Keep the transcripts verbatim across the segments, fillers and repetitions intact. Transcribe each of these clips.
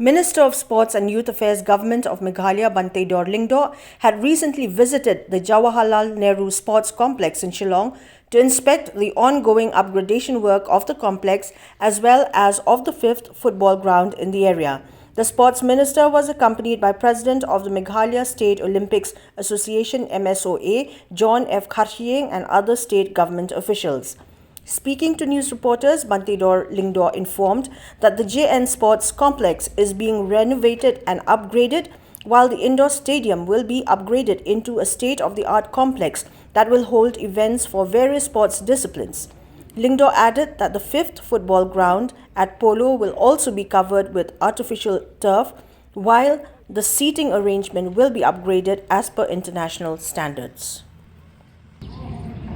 Minister of Sports and Youth Affairs, Government of Meghalaya, Banteidor Lyngdoh, had recently visited the Jawaharlal Nehru Sports Complex in Shillong to inspect the ongoing upgradation work of the complex as well as of the fifth football ground in the area. The sports minister was accompanied by President of the Meghalaya State Olympics Association, M S O A, John F Kharshiing, and other state government officials. Speaking to news reporters, Banteidor Lyngdoh informed that the J N Sports Complex is being renovated and upgraded, while the indoor stadium will be upgraded into a state-of-the-art complex that will hold events for various sports disciplines. Lyngdoh added that the fifth football ground at Polo will also be covered with artificial turf, while the seating arrangement will be upgraded as per international standards.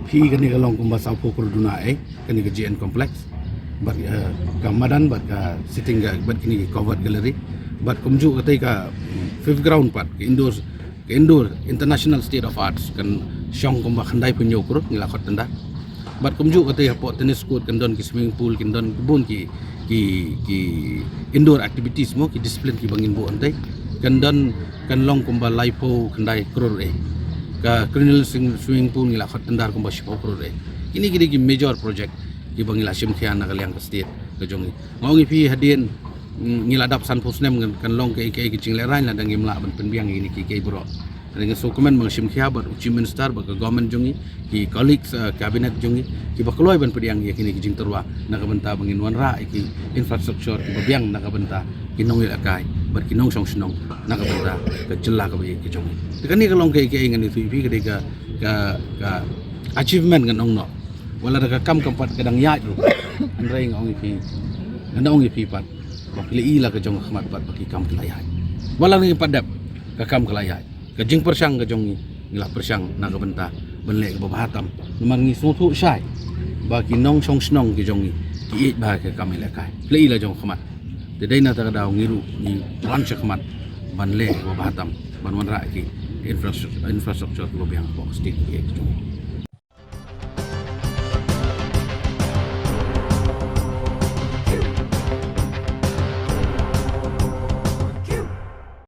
Phi kane ka long kumba saw phew klur duna eh, kane ka J N complex. Bad eh, ka madan bad ka sitting ga bad kane ka covered gallery. Bad kumjuh katei ka fifth ground pat ka indoor ka indoor international state of arts kan shong kumba khyndai phew hynñiew klur ngi la khot tender. Bad kumjuh katei hapoh tennis court kan don ki swimming pool kan don ki bun ki ki ki indoor activities mo ki discipline ki bangin bu antai kan don kan long kumba lai phew khyndai klur eh. Ka Crinoline swimming pool ngi la khot tender kumba shi phew klur eh. Kini kini ki major project ki bang ngi la shim khia na ka liang ka state ka jong ngi. Nga ong ïa phi hadien ngi la dap san phew snem kan long ka ïa ka ïa ka jingleh rain la dang ngim lah ban pynbiang ïa kini ki ka ïa bro. Nga sngewkmen ba nga shim khia bad u Chief Minister bad ka government jong ngi ki colleagues uh, cabinet jong ngi ki ba kloi ban pdiang ïa kini ki jingtyrwa na ka bynta ba ngin wanrah ïa ki infrastructure ki ba biang na ka bynta ki nongïalehkai bad ki nongshong shnong na ka bynta ka jylla ka ba ïa ki jong ngi. Te kane ka long ka ïa ka ïa ngan ïathuh ïa phi ka dei ka ka ka achievement ngan ong noh. Wat la da ka kam kam pat ka dang ïaid ruh. Hynrei nga ong ïa phi ngan ong ïa phi pat ba phi la i la ka jong ka khmat pat ba ki kam ki la ïaid. Wat la ngi pat dep ka kam ka la ïaid. Ka jingpyrshang ka jong ngi ngi la pyrshang na ka bynta ban leh kaba bha tam. Namar ngi sngewthuh shai ba ki nongshong shnong ki jong ngi ki ïeit bha ka kam ïalehkai. Phi la i la jong khmat. Te dei na ta ka daw ngi ruh ngi wan sha khmat ban leh kaba bha tam ban wanrah ki infrastructure infrastructure kaba biang hapoh state ki jong ngi.